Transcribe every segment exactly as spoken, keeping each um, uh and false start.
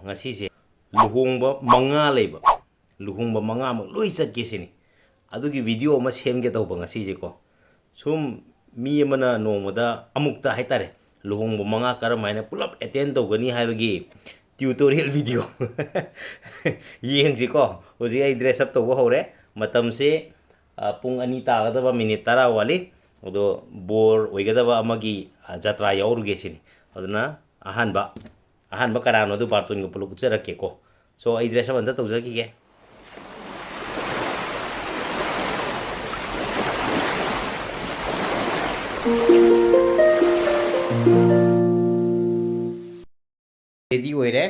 ꯉꯁꯤꯁꯦ ꯂꯨꯍꯣꯡꯕ ꯃꯉꯥ ꯂꯩꯕ, ꯂꯨꯍꯣꯡꯕ ꯃꯉꯥꯃꯛ ꯂꯣꯏ ꯆꯠꯀꯦ ꯁꯤꯅꯤ꯫ ꯑꯗꯨꯒꯤ ꯚꯤꯗꯤꯑꯣ ꯑꯃ ꯁꯦꯝꯒꯦ ꯇꯧꯕ ꯉꯁꯤꯁꯦꯀꯣ꯫ ꯁꯨꯝ ꯃꯤ ꯑꯃꯅ ꯅꯣꯡꯃꯗ ꯑꯃꯨꯛꯇ ꯍꯥꯏꯇꯥꯔꯦ, ꯂꯨꯍꯣꯡꯕ ꯃꯉꯥ ꯀꯔꯝ ꯍꯥꯏꯅ ꯄꯨꯂꯞ ꯑꯦꯇꯦꯟ ꯇꯧꯒꯅꯤ ꯍꯥꯏꯕꯒꯤ ꯇ꯭ꯌꯨꯇꯣꯔꯤꯌꯦꯜ ꯚꯤꯗꯤꯑꯣ ꯌꯦꯡꯁꯤꯀꯣ꯫ ꯍꯧꯖꯤꯛ ꯑꯩ ꯗ꯭ꯔꯦꯁ ꯑꯞ ꯇꯧꯕ ꯍꯧꯔꯦ꯫ ꯃꯇꯝꯁꯦ, ꯑ, ꯄꯨꯡ ꯑꯅꯤ ꯇꯥꯒꯗꯕ ꯃꯤꯅꯤꯠ ꯇꯔꯥ ꯋꯥꯠꯂꯤ꯫ ꯑꯗꯣ ꯕꯣꯔ ꯑꯣꯏꯒꯗꯕ ꯑꯃꯒꯤ, ꯑ, ꯖꯇ꯭ꯔꯥ ꯌꯥꯎꯔꯨꯒꯦ ꯁꯤꯅꯤ꯫ ꯑꯗꯨꯅ ꯑꯍꯥꯟꯕ, ꯑꯍꯥꯟꯕ ꯀꯅꯥꯅꯣ ꯑꯗꯨ ꯕꯥꯔꯇꯣꯟꯒ ꯄꯨꯂꯞ ꯎꯠꯆꯔꯛꯀꯦꯀꯣ꯫ ꯁꯣ, ꯑꯩ ꯗ꯭ꯔꯦꯁ ꯑꯞ ꯑꯝꯇ ꯇꯧꯖꯈꯤꯒꯦ꯫ ꯔꯦꯗꯤ ꯑꯣꯏꯔꯦ꯫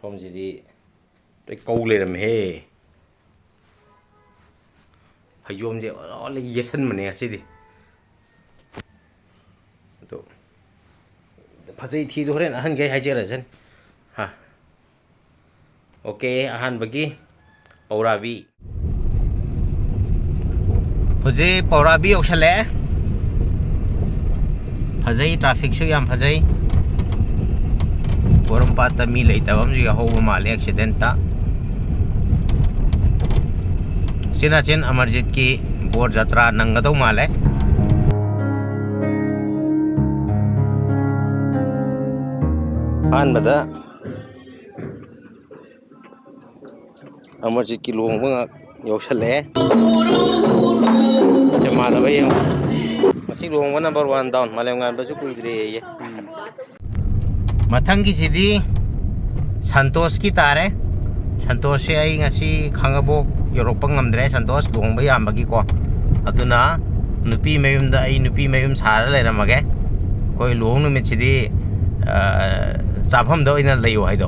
ꯁꯣꯝꯁꯤꯗꯤ ꯂꯣꯏ ꯀꯧ ꯂꯩꯔꯝꯃꯦꯍꯦ꯫ ꯐꯩꯖꯣꯝꯁꯦ ꯑꯣ ꯂꯣꯏ ꯌꯦꯠꯁꯟꯕꯅꯦ ꯉꯁꯤꯗꯤ꯫ ꯑꯗꯣ ꯐꯖꯩ ꯊꯤꯗꯣ ꯍꯣꯔꯦꯟ ꯑꯍꯟꯈꯩ ꯍꯥꯏꯖꯔꯁꯅꯤ꯫ ꯍꯥ꯫ ꯑꯣꯀꯦ, ꯑꯍꯥꯟꯕꯒꯤ ꯄꯧꯔꯥꯕꯤ꯫ ꯍꯧꯖꯤꯛ ꯄꯧꯔꯥꯕꯤ ꯌꯧꯁꯜꯂꯛꯑꯦ꯫ ꯐꯖꯩ, ꯇ꯭ꯔꯥꯐꯤꯛꯁꯨ ꯌꯥꯝ ꯐꯖꯩ꯫ ꯄꯣꯔꯣꯝꯄꯥꯠꯇ ꯃꯤ ꯂꯩꯇꯕ ꯑꯃꯁꯨ ꯌꯥꯎꯍꯧꯕ ꯃꯥꯜꯂꯦ ꯑꯦꯛꯁꯤꯗꯦꯟꯠꯇ꯫ ꯎꯆꯤꯟ ꯅꯥꯆꯤꯟ ꯑꯃꯔꯖꯤꯠꯀꯤ ꯕꯣꯔ ꯖꯇ꯭ꯔꯥ ꯅꯪꯒꯗꯧ ꯃꯥꯜꯂꯦ꯫ ꯑꯍꯥꯟꯕꯗ ꯑꯃꯔꯖꯤꯠꯀꯤ ꯂꯨꯍꯣꯡꯕ ꯉꯥꯛ ꯌꯧꯁꯜꯂꯛꯑꯦ꯫ ꯆꯃꯥꯟꯅꯕ ꯌꯦꯡꯉꯣ꯫ ꯉꯁꯤ ꯂꯨꯍꯣꯡꯕ ꯅꯝꯕꯔ ꯋꯥꯟ ꯗꯥꯎꯟ꯫ ꯃꯥꯂꯦꯝꯉꯥꯟꯕꯁꯨ ꯀꯨꯏꯗ꯭ꯔꯦꯌꯦ꯫ ꯃꯊꯪꯒꯤꯁꯤꯗꯤ ꯁꯟꯇꯣꯁꯀꯤ ꯇꯥꯔꯦ꯫ ꯁꯟꯇꯣꯁꯁꯦ ꯑꯩ ꯉꯁꯤ ꯈꯥꯡꯉꯕꯣꯛ ꯌꯧꯔꯛꯄ ꯉꯝꯗ꯭ꯔꯦ, ꯁꯟꯇꯣꯁ ꯂꯨꯍꯣꯡꯕ ꯌꯥꯝꯕꯒꯤꯀꯣ꯫ ꯑꯗꯨꯅ ꯅꯨꯄꯤ ꯃꯌꯨꯝꯗ ꯑꯩ ꯅꯨꯄꯤ ꯃꯌꯨꯝ ꯁꯥꯔ ꯂꯩꯔꯝꯃꯒꯦ꯫ ꯑꯩꯈꯣꯏ ꯂꯨꯍꯣꯡ ꯅꯨꯃꯤꯠꯁꯤꯗꯤ, ꯑ, ꯆꯥꯐꯝꯗ ꯑꯣꯏꯅ ꯂꯩꯌꯣ ꯍꯥꯏꯗꯣ꯫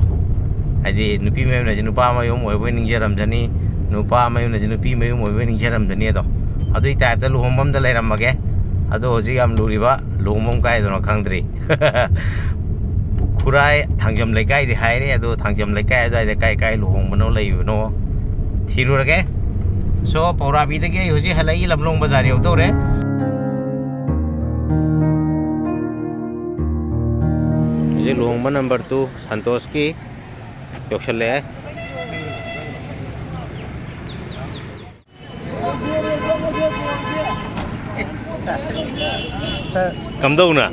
ꯍꯥꯏꯗꯤ ꯅꯨꯄꯤ ꯃꯌꯨꯝꯅꯁꯨ ꯅꯨꯄꯥ ꯃꯌꯨꯝ ꯑꯣꯏꯕꯣꯏ ꯅꯤꯡꯖꯔꯝꯖꯅꯤ, ꯅꯨꯄꯥ ꯃꯌꯨꯝꯅꯁꯨ ꯅꯨꯄꯤ ꯃꯌꯨꯝ ꯑꯣꯏꯕꯣꯏ ꯅꯤꯡꯖꯔꯝꯖꯅꯤ ꯑꯗꯣ꯫ ꯑꯗꯨꯏ ꯇꯥꯏꯞꯇ ꯂꯨꯍꯣꯡꯐꯝꯗ ꯂꯩꯔꯝꯃꯒꯦ꯫ ꯑꯗꯣ ꯍꯧꯖꯤꯛ ꯌꯥꯝ ꯂꯨꯔꯤꯕ ꯂꯨꯍꯣꯡꯐꯝ ꯀꯥꯏꯗꯅꯣ ꯈꯪꯗ꯭ꯔꯤ꯫ ꯈꯨꯔꯥꯏ ꯊꯥꯡꯖꯝ ꯂꯩꯀꯥꯏꯗꯤ ꯍꯥꯏꯔꯦ, ꯑꯗꯣ ꯊꯥꯡꯖꯝ ꯂꯩꯀꯥꯏ ꯑꯗꯨꯋꯥꯏꯗ ꯀꯥꯏ ꯀꯥꯏ ꯂꯨꯍꯣꯡꯕꯅꯣ ꯂꯩꯕꯅꯣ ꯊꯤꯔꯨꯔꯒꯦ꯫ ꯁꯣ, ꯄꯧꯔꯥꯕꯤꯗꯒꯤ ꯑꯩ ꯍꯧꯖꯤꯛ ꯍꯜꯂꯛꯏ, ꯂꯝꯂꯣꯡ ꯕꯖꯥꯔ ꯌꯧꯗꯧꯔꯦ꯫ ꯍꯧꯖꯤꯛ ꯂꯨꯍꯣꯡꯕ ꯅꯝꯕꯔ ꯇꯨ ꯁꯟꯇꯣꯁꯀꯤ ꯌꯧꯁꯜꯂꯛꯑꯦ꯫ ꯀꯝꯗꯧꯅ?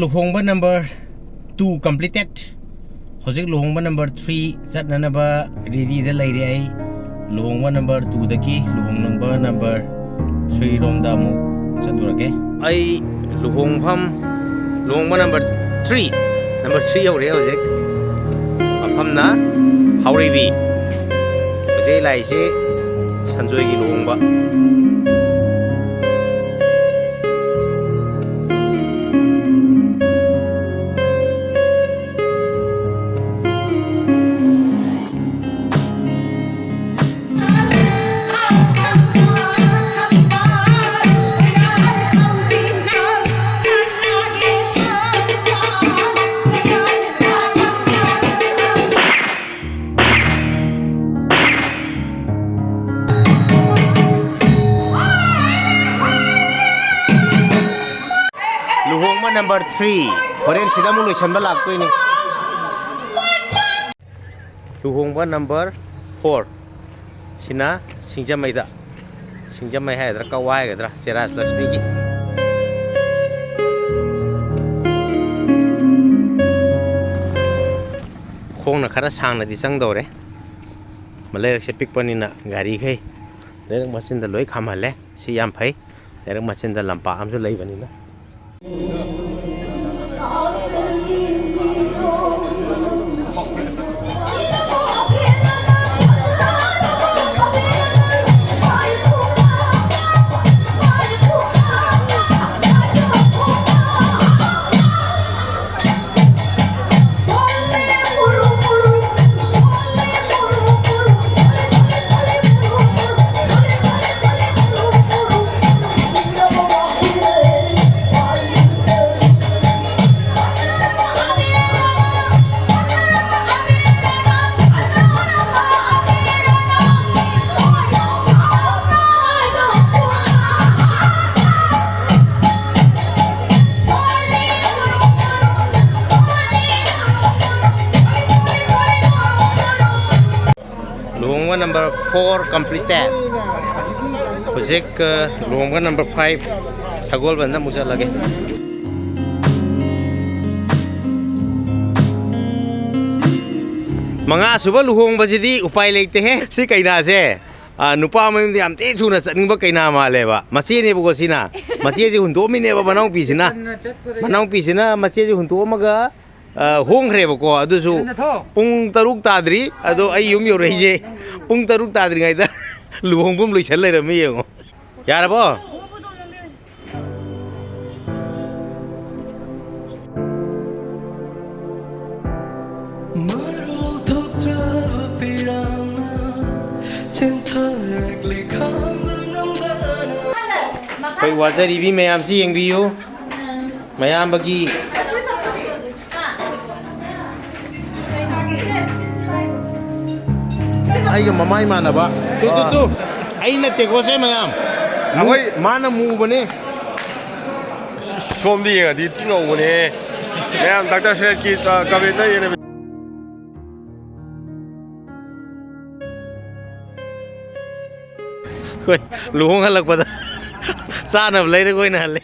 ꯂꯨꯍꯣꯡꯕ ꯅꯝꯕꯔ ꯇꯨ ꯀꯝꯄ꯭ꯂꯤꯇꯦꯠ꯫ ꯍꯧꯖꯤꯛ ꯂꯨꯍꯣꯡꯕ ꯅꯝꯕꯔ ꯊ꯭ꯔꯤ ꯆꯠꯅꯅꯕ ꯔꯦꯗꯤꯗ ꯂꯩꯔꯦ ꯑꯩ꯫ ꯂꯨꯍꯣꯡꯕ ꯅꯝꯕꯔ ꯇꯨꯗꯒꯤ ꯂꯨꯍꯣꯡꯕ ꯅꯝꯕꯔ ꯊ꯭ꯔꯤ ꯔꯣꯝꯗ ꯑꯃꯨꯛ ꯆꯠꯂꯨꯔꯒꯦ꯫ ꯑꯩ ꯂꯨꯍꯣꯡꯐꯝ, ꯂꯨꯍꯣꯡꯕ ꯅꯝꯕꯔ ꯊ꯭ꯔꯤ, ꯅꯝꯕꯔ ꯊ꯭ꯔꯤ ꯌꯧꯔꯦ ꯍꯧꯖꯤꯛ꯫ ꯃꯐꯝꯅ ꯍꯥꯎꯔꯩꯕꯤ꯫ ꯍꯧꯖꯤꯛ ꯑꯩ ꯂꯥꯛꯏꯁꯤ ꯁꯟꯖꯣꯏꯒꯤ ꯂꯨꯍꯣꯡꯕ꯫ ꯂꯨꯍꯣꯡꯕ ꯅꯝꯕꯔ ꯊ꯭ꯔꯤ꯫ ꯍꯣꯔꯦꯟ ꯁꯤꯗ ꯑꯃꯨꯛ ꯂꯣꯏꯁꯟꯕ ꯂꯥꯛꯇꯣꯏꯅꯤ꯫ ꯂꯨꯍꯣꯡꯕ ꯅꯝꯕꯔ ꯐꯣꯔ ꯁꯤꯅ ꯁꯤꯡꯖꯃꯩꯗ, ꯁꯤꯡꯖꯃꯩ ꯍꯥꯏꯒꯗ꯭ꯔꯥ, ꯀꯛꯋꯥ ꯍꯥꯏꯒꯗ꯭ꯔꯥ, ꯆꯦꯔꯥꯖ ꯂꯛꯁꯃꯤꯒꯤ꯫ ꯈꯣꯡꯅ ꯈꯔ ꯁꯥꯡꯅꯗꯤ ꯆꯪꯗꯧꯔꯦ, ꯂꯩꯔꯛꯁꯦ ꯄꯤꯛꯄꯅꯤꯅ꯫ ꯒꯥꯔꯤꯈꯩ ꯂꯩꯔꯛ ꯃꯆꯤꯟꯗ ꯂꯣꯏ ꯈꯥꯝꯍꯜꯂꯦ꯫ ꯁꯤ ꯌꯥꯝ ꯐꯩ, ꯂꯩꯔꯛ ꯃꯆꯤꯟꯗ ꯂꯝꯄꯥꯛ ꯑꯃꯁꯨ ꯂꯩꯕꯅꯤꯅ꯫ Number four completed. ꯍꯧꯖꯤꯛ, ꯑ, ꯂꯨꯍꯣꯡꯕ number five ꯁꯒꯣꯜꯕꯟꯗ ꯑꯃꯨꯛ ꯆꯠꯂꯒꯦ꯫ ꯃꯉꯥ ꯁꯨꯕ ꯂꯨꯍꯣꯡꯕꯁꯤꯗꯤ ꯎꯄꯥꯏ ꯂꯩꯇꯦꯍꯦ꯫ ꯁꯤ ꯀꯩꯅꯥꯁꯦ, ꯑ, ꯅꯨꯄꯥ ꯃꯌꯨꯝꯗ ꯌꯥꯝ ꯊꯤ ꯊꯨꯅ ꯆꯠꯅꯤꯡꯕ ꯀꯩꯅꯥ ꯃꯥꯜꯂꯦꯕ꯫ ꯃꯆꯦꯅꯦꯕꯀꯣ ꯁꯤꯅ꯫ ꯃꯆꯦꯁꯦ ꯍꯨꯟꯗꯣꯛꯑꯝꯃꯤꯅꯦꯕ ꯃꯅꯥꯎꯄꯤꯁꯤꯅ꯫ ꯃꯅꯥꯎꯄꯤꯁꯤꯅ ꯃꯆꯦꯁꯦ ꯍꯨꯟꯗꯣꯛꯑꯝꯃꯒ ꯑ, ꯍꯣꯡꯈ꯭ꯔꯦꯕꯀꯣ꯫ ꯑꯗꯨꯁꯨ ꯄꯨꯡ ꯇꯔꯨꯛ ꯇꯥꯗ꯭ꯔꯤ꯫ ꯑꯗꯣ ꯑꯩ ꯌꯨꯝ ꯌꯧꯔꯛꯏꯁꯦ ꯄꯨꯡ ꯇꯔꯨꯛ ꯇꯥꯗ꯭ꯔꯤꯉꯩꯗ ꯂꯨꯍꯣꯡꯐꯝ ꯂꯣꯏꯁꯜ ꯂꯩꯔꯝꯃꯤ, ꯌꯦꯡꯉꯣ꯫ ꯌꯥꯔꯕꯣ? ꯃꯔꯣꯜ ꯊꯣꯛꯇ꯭ꯔꯕ ꯄꯤꯔꯥꯡꯅ ꯆꯦꯟꯊꯔꯛꯂꯤ ꯈꯥꯝꯕ ꯉꯝꯗꯅ꯫ ꯑꯩꯈꯣꯏ ꯋꯥꯖꯔꯤꯕꯤ ꯃꯌꯥꯝꯁꯤ ꯌꯦꯡꯕꯤꯌꯨ꯫ ꯃꯌꯥꯝꯕꯒꯤ ꯑꯩꯒ ꯃꯃꯥꯏ ꯃꯥꯟꯅꯕ꯫ ꯇꯨ, ꯇꯨ, ꯑꯥ꯫ ꯇꯨ꯫ ꯑꯩ ꯅꯠꯇꯦꯀꯣ ꯁꯦ ꯃꯌꯥꯝ꯫ ꯑꯩꯈꯣꯏ ꯃꯥꯅ ꯃꯨꯕꯅꯦ꯫ ꯁꯣꯝꯗꯤ ꯌꯦꯡꯉꯗꯤ ꯊꯤ ꯉꯧꯕꯅꯦ꯫ ꯃꯌꯥꯝ ꯗꯥꯛꯇꯔ ꯁꯦꯠꯀꯤ, ꯑ, ꯀꯃꯦꯟꯗ ꯌꯦꯡꯉ-, ꯑꯩꯈꯣꯏ ꯂꯨꯍꯣꯡ ꯍꯜꯂꯛꯄꯗ ꯆꯥꯅꯕ ꯂꯩꯔꯒ ꯑꯣꯏꯅ ꯍꯜꯂꯦ꯫